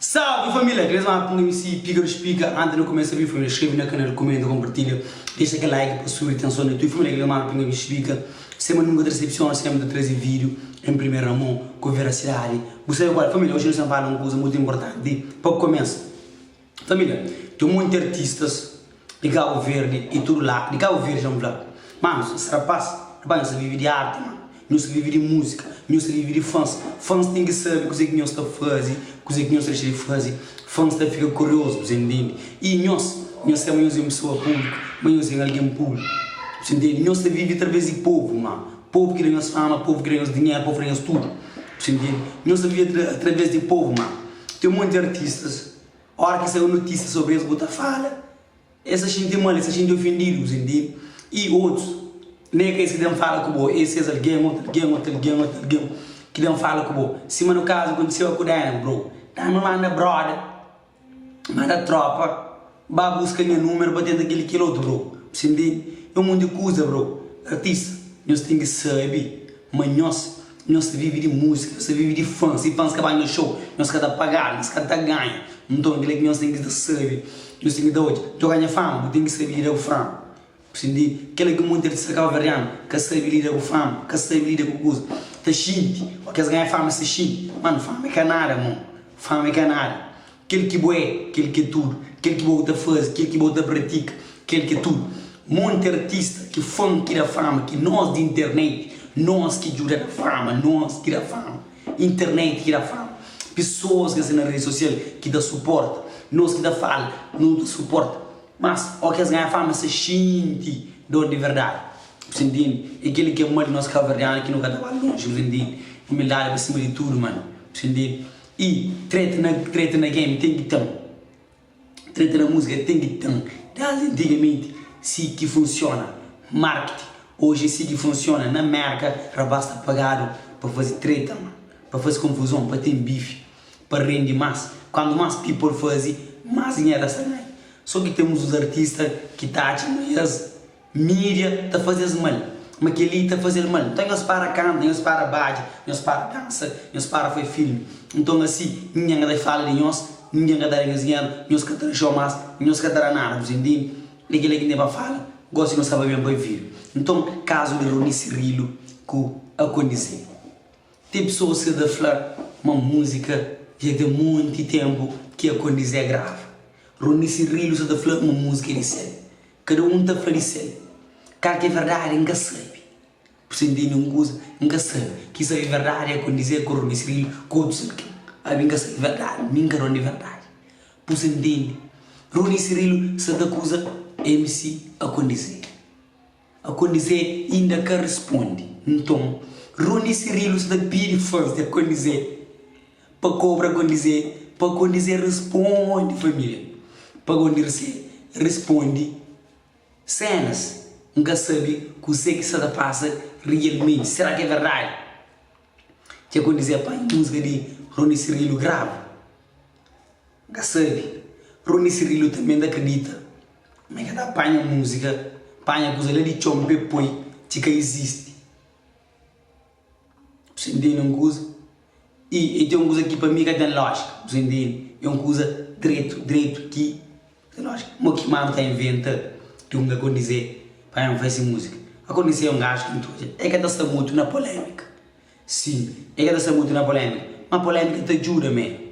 Salve família, kel es mapa un MC Pica dos Pica Antes de começa vídeo família, inscreve na canal, comenta, compartilha Deixa aquele like pa subir atenção na tu família Kel es mapa un MC Pica Sema nunca te decepciona, sempre ta trazer vídeo em primeira mão Com veracidade Bu sabe qual família, hoje nós vamos falar uma coisa muito importante Pa começa Família, tem um monte de artistas de Cabo Verde e tudo lá, de Cabo Verde vamos lá. Mano, esse rapaz, rapaz, nós vive de arte, mano. Nós vive de música, nós vive de fãs. Fãs tem que saber o que nós está fazendo, o que nós deixa de fazer. Fãs está fica curioso, você entende? E nós, nós somos uma pessoa pública, mas nós somos alguém público. Você entende? Nós vive através de povo, mano. Povo que dá fama, povo que dá dinheiro, povo que dá tudo. Você entende? Nós vive através de povo, mano. Tem muitos artistas Ora ki sai un notísia sobri es, bu ta fala, Es ta xinti mal, es ta xinti ofendidu, bu ntende? I otus, nen ka es ki ten fala ku bo, es es algen, otu algen, otu algen, otu algen ki ten fala ku bo. Sima no kazu kontiseba ku Daniel, bro. Daniel manda broda, manda tropa ba buska nha numeru pa tenta kel-li kel otu, bro. Bu ntende? É un monti kuza, bro. Artista, nhos ten ki sabe ma nhos Nhos ta vive di múzika, nhos ta vive di fãs. Si fãs ka ba nhos show, nhos ka ta pagadu, nhos ka ta ganha. Nton, kel-la ki nhos ten ki ta sabe, nhos ten ki ta odja. Djo ganha fama, bu ten ki sabe lida ku fama. Bu sintende? Kel-la ki monti artista kabuverdianu ka sabe lida ku fama, ka sabe lida ku kuza. Ta xinti, ô ki es ganha fama es ta xinti. Manu, fama é ka nada, mon. Fama é ka nada. Kel ki bo é, kel ki é tudu. Kel ki bo ta faze, kel ki bo ta pratika, kel ki é tudu. Monti artista ki fan ki da fama, ki nos di internet, nos ki djuda da fama, nos ki da fama, internet ki da fama, pesoas ki sta na redi sosial ki ta suporta, nos ki ta fala, nu ta suporta. Mas, óki es ganha fama, es ta xinti dor di verdadi. Bu ta intende? É kel ki é mal di nos kabuverdianu ki nu ka ta ba lonji, bu ta intende? Umildadi pa sima di tudu, mano. Bu ta intende? I treta na treta na game ten ki ten Treta na múzika ten ki ten Desdi antigamenti si ki funsiona Marketing oji si ki funsiona Na Merka rapaz ta pagadu pa faze treta ma Pa faze konfuzon, pa ten bifi Pa rende más Kantu más people faze, más dinheru es ta ganha So ki ten uns artista ki ta atxa ma es Mídia ta faze-s mal, ma kel-li ta faze-l mal. Nton, nhos para kanta, nhos para badja, nhos para dansa, nhos para fai filmi. Nton, asi, ningen ka ta fala di nhos, ningen ka ta da nhos dinheru, nhos ka ta da xou más, nhos ka ta da nada. Bu intende? É kel-la ki N ten pa fala. Gósi nhos staba ben pa vídiu. Nton, kazu di Rony Cirilo ku Akondize. Ten pesoas ki ta fla ma múzika dja ten monti ténpu ki Akondize grava. Rony Cirilo sa ta fla ma múzika é di sel. Kada un ta fla di sel. Kal ki é verdadi N ka sabe. Bu sta intende un kuza? N ka sabe. Ki sabe verdadi é kondize ku Rony Cirilo ku otus algen. Ami N ka sabe verdadi, mi N ka dondi verdadi. Bu sta intende? Rony Cirilo sa ta kuza MC Akondize. Akondize inda ka risponde. Nton, Rony Cirilo sa ta pidi fans di Akondize pa kobra Akondize pa Akondize risponde familia. Pa Akondize risponde senas. N ka sabe kuzê ki sa ta pasa rialmenti. Sera ki é verdadi ki Akondize panha múzika di Rony Cirilo grava? N ka sabe. Rony Cirilo tanbe ta akredita ma e ka ta panha múzika, panha kuza la di txon pa e poi ti ka izisti. Bu sta intende un kuza? I e ten un kuza ki pa mi ka ten lójika, bu sta intende? É un kuza dretu, dretu ki ka ten lójika. Mo ki manu ta inventa di un akondize pa N fase múzika? Akondize é un gaju ki N ta odja, e ka ta sta mutu na polémika. Sim, e ka ta sta mutu na polémika, ma polémika ta djuda mé.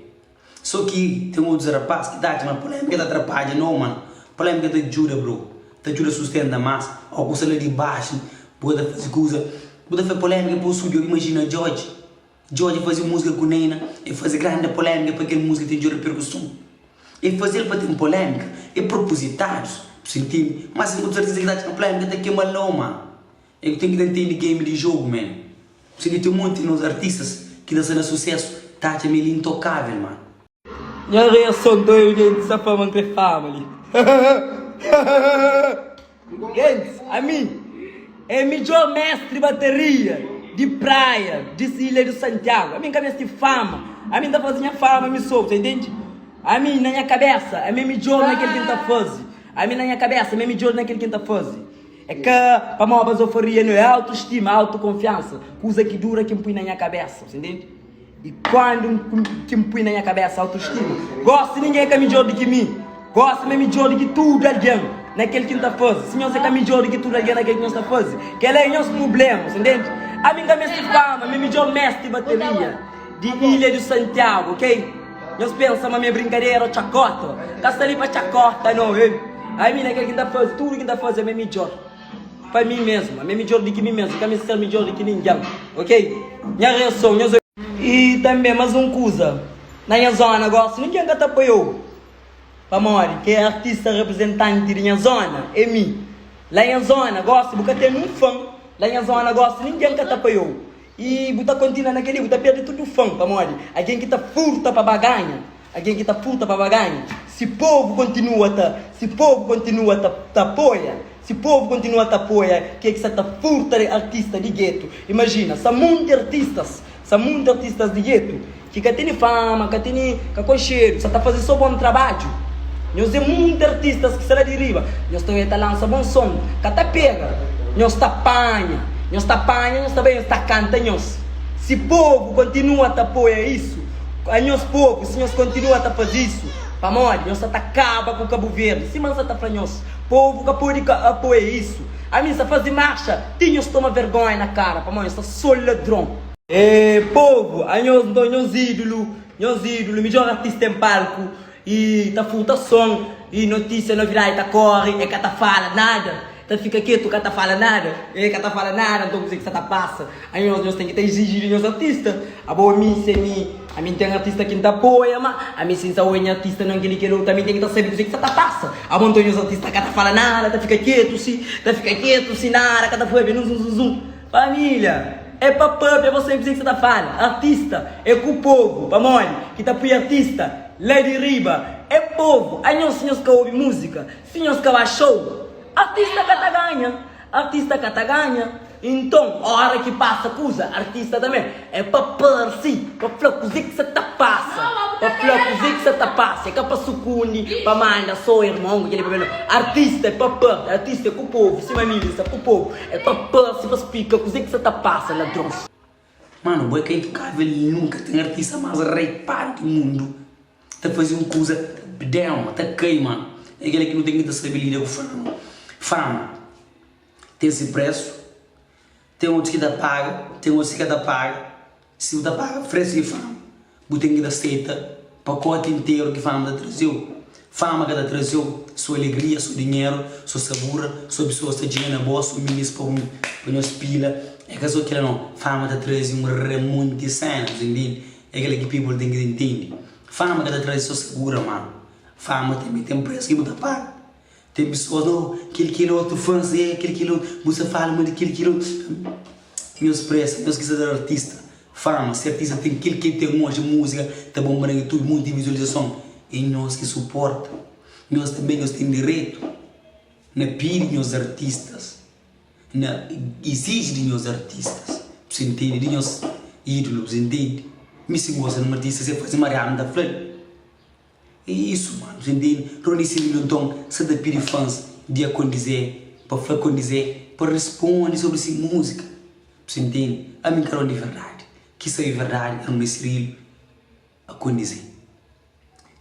So ki ten otus rapaz ki ta atxa ma polémika ta atrapadja. No man, polémika ta djuda bro, ta djuda sustenta más. Ó ku sta la di baxu, bu ka ta faze kuza, bu ta fla polémika pa bu subi. Imajina Djodje, Djodje faze múzika ku Neyna, e faze grandi polémika pa kel múzika ten txeu reperkuson. E faze-l pa ten polémika, é propozitadu, bu sta intende? Mas ten otus artista ki ta atxa ma polémika ta kema-l. No man. É ku ten ki ta ntende game di jogo man. Você ki ten monti nos artistas ki ta sta na sucesso ta atxa ma el intocavel man. Nha reason doidu gentis sa fla ma N kre fama li Gentis, ami é midjor mestri bateria di praia di ilha di Santiagu Ami N ka meste fama, ami N ta faze nha fama mi so, bu ta intende? Ami na nha kabesa, ami é midjor na kel ki N ta faze Ami na nha kabesa, ami é midjor na kel ki N ta faze É ka pamodi bazofaria, no, é autostima, autokonfiansa, kuza ki dura ki N pui na nha kabesa, bu ta intende? I kuandu N ki N pui na nha kabésa autostima, gósi ningen é ka midjór di ki mi. Gósi mi é midjór di ki tudu algen na kel ki N ta faze. Si nhos é ka midjór di ki tudu algen na kel ki nhos ta faze, kel-la é nhos prubléma, sa ntende? Ami N ka meste fama, mi é midjór méstri bateria di Ilha di Santiagu, ok? Nhos pensa ma mi é brinkadera ô txakóta? N ka sta li pa txakóta, nau, hey! Ami na kel ki N ta faze, tudu ki N ta faze, ami é midjór. Pa mi mesmu, ami é midjór di ki mi mesmu, N ka meste ser midjór di ki ningen, ok? Nha reason, nhos. I tanbê, más un kuza, na nha zóna gósi ningen ka ta apoia-u, pamodi ke artista reprizentanti di nha zóna é mi. La nha zóna gósi bu ka ten un fan, la nha zóna gósi ningen ka ta apoia-u. I bu ta kontinua na kel-li, bu ta perde tudu fan, pamodi algen ki ta furta pa ba ganha, algen ki ta furta pa ba ganha. Si povu kontinua ta, si povu kontinua ta, ta apoia, si povu kontinua ta apoia ke ki sa ta furta di artista di getu, imajina, sa monti artistas, sa monti artistas di getu ki ka tene fama, ka tene, ka konxedu, sa ta faze so bon trabadju. Nhos é monti artistas ki sta la di riba, nhos ta oia ta lansa bon son, ka ta pega, nhos ta panha, nhos ta panha, nhos ta bai, nhos ta kanta nhos. Si povu kontinua ta apoia isu, anhos povu, si nhos kontinua ta faze isu, pamodi nhos sa ta kaba ku Kabu Verdi, sima N sa ta fla nhos, povu ka pode ka apoia isu. Ami N sa faze marxa ti nhos toma vergonha na kara, pamodi nhos sta so ladron. Ê povu, anhos nton nhos ídulu, nhos ídulu, midjor artista en palku, E ta furta son e notísia novidadi ta kóre e ka ta fala nada ta fika ketu ka ta fala nada e ka ta fala nada nton kuzê ki sa ta pasa anhos nhos ten ki ta iziji di nhos artista abo ami se mi ami n ten artista ki n ta apoia ma ami si n sa oia nha artista nan kel-li kel otu ami n ten ki ta sabe kuzê ki sa ta pasa abo nton nhos artista ka ta fala nada ta fika ketu si ta fika ketu si nada ka ta pâpia nun zun zun zun Família é pa pâpia pa sabe kuzê ki sa ta fala. Artista é ku povu pamodi ki ta pui artista la di riba é povu. Anhos si nhos ka obi múzika, si nhos ka ba show, artista ka ta ganha, artista ka ta ganha. Inton óra ki pasa kuza, artista tanbê é pa parse, pa fla kuzê ki sa ta pasa, pa fla kuzê ki sa ta pasa. É ka pa sukundi, pa manda sô irmon ku kel-li pa kel-li. Artista é pa parse, artista é ku povu, sima mi li sta ku povu. É pa parse pa splika kuzê ki sa ta pasa ladrons. Mano bo é ka intokável nunka ten artista más raipadu di mundu ta faze un kuza ta damn ta kai mano é kel-la ki nu ten ki ta sabe lida ku fama fama ten si presu ten otus ki ta paga ten otus ki ka ta paga Si bu ta paga presu di fama, bu ten ki ta seta pakoti interu ki fama ta traze-u. Fama ka ta traze-u so alegria, so dinheru, so sabura, so pesoas ta djiga na bo, so minis pa pa nhos pila. É ka so kila no. Fama ta traze un remonti di senas, bu ntende? É kila ki people ten ki ntende. Fama ka ta traze so sabura, mano. Fama tanbe ten presu ki bu ta paga. Ten pesoas, no, kel kel otu fãs é kel kel otu, bu sta fala ma di kel kel otu. Nhos presa, nhos ki sta da artista fama, si artista ten kel ki el ten oji, múzika ta bonba na youtube, monti vizualizason, é nhos ki suporta. Nhos tanbe nhos ten direitu na pidi nhos artistas, na iziji di nhos artistas, bu sa intende, di nhos ídulu, bu sa intende. Mi si N gosta di un artista, si el faze mariadu N ta fla-l. É isso mano, bu entende? Rony Cirilo nton sa ta pidi fans di Acondize pa fla Acondize pa responde sobri si múzika, bu entende? Ami N ka Rony verdadi, ki sabe verdadi é Rony Cirilo, Acondize.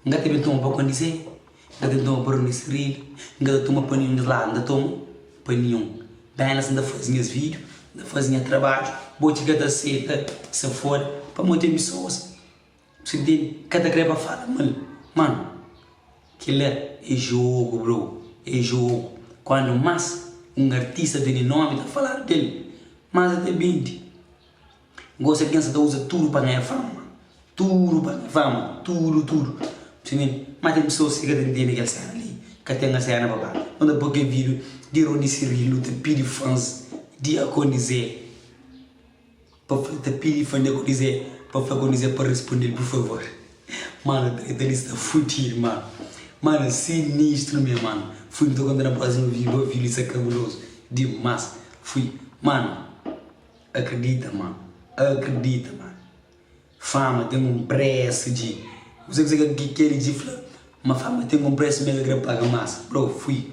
N ka ta ben toma pa Acondize, N ka ta ben toma pa Rony Cirilo, N ka ta toma pa ninhun des ladu, N ta toma pa ninhun. Apenas N ta faze nhas vídiu, N ta faze nha trabadju, bo ki ka ta seta sa foda, pamodi ten pesoas. Bu ntende? Ka ta kre pa fala mal. Mano, kela é jogo bro, é jogo. Kuandu mas un artista tene nomi ta faladu del, mas el ta bindi. Gosi algen sa ta uza tudu pa ganha fama, tudu pa ganha fama, tudu tudu. Bu ntende? Ma ten pesoas ki ka ta ntende kel sena li, ka ten sena pa ba. Nton ta poi kel video di Rony Cirilo ta pidi fans di Acondize. Pa fla ta pidi fã de Kodizé pa fla Kodizé pa respondel por favor Mano treta li sta fudido mano Mano sinistro me mano Fui nu ta konta na próximo vídeo bo vídeo li sta kabuloso dimas Fui mano akredita mano akredita mano Fama ten un presu dji Kuzê kuzê ki keli dji fla ma fama ten un presu mi ka kre paga mas bro fui.